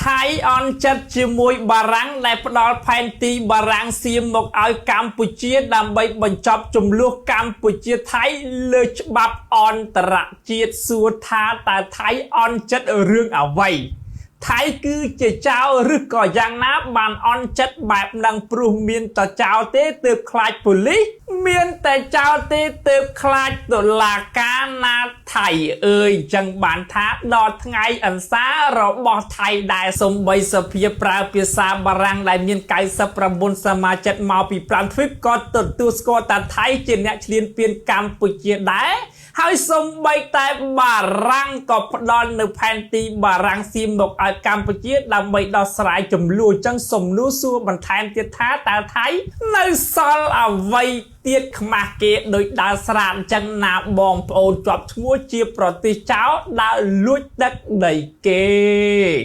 ថៃអន់ចិត្តជាមួយបារាំងដែលផ្ដល់ផែនទីបារាំងសៀមមកឲ្យកម្ពុជាដើម្បីបញ្ចប់ជម្លោះកម្ពុជាថៃលើច្បាប់អន្តរជាតិសួរថាតើថៃអន់ចិត្តរឿងអ្វី ថៃគឺជាចៅឬក៏យ៉ាងណាបានអន់ចិត្តបែបនឹងព្រោះមានតែចៅទេទើបខ្លាចប៉ូលីសមានតែចៅទេទើបខ្លាចតុលាការណាថៃអើយអញ្ចឹងបានថាដល់ថ្ងៃអន្សារបស់ថៃដែរសំបីសភាប្រើភាសាបារាំងដែលមាន99សមាជិកមកពី5ទ្វីបក៏ទទួលស្គាល់ថាថៃជាអ្នកឈ្លានពានកម្ពុជាដែរហើយសំបីតែបារាំងក៏ផ្ដល់នៅផែនទីបារាំងសៀមមកឲ្យកម្ពុជាដើម្បីដោះស្រាយចំនួនអញ្ចឹងសំណួរសួរបន្ថែមទៀតថាតើថៃនៅសល់អ្វីទៀតខ្មាស់គេដោយដើរស្រាតអញ្ចឹងណាបងប្អូនជាប់ឈ្មោះជាប្រទេសចោលដើរលួចទឹកដីគេ។